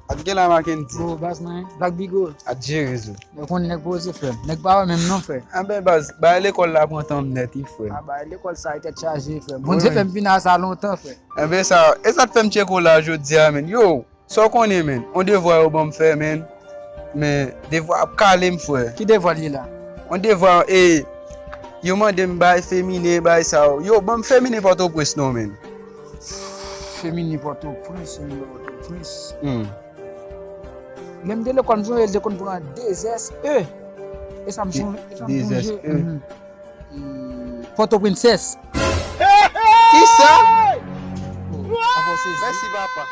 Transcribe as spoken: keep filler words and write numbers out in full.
Ak gen la Mackendy. Gwo baz mwen, Black Bigo. Ak Jerez ou. Yo konn nèg poze frè. Nèg pa wè menm non frè. Anben baz, bay lekòl la pran tan m nèt wi frè. A bay lekòl sa e tèt chaje frè. Wi, Bondye men. Fè m vin a sa lontan frè. Anben sa, e sa k fè m tcheke w la jodi a menn. Yo, sa w konnen menn. On devwa yo ban m fè menn. Men devwa ap kale m frè. Ki devwa l ye la? On devwa e yo mande m bay feminen bay sa yo. Yo, ban m feminen Pòtoprens non menn. Feminen Pòtoprens, feminen Pòtoprens. Hmm. Lè m te lekòl m sonje l te konn pran de zès e. E sa m sonje. E sa m De zès sonje. e. Mhm. E, Pòtoprensès. Kisa? Avanse. Mèsi papa.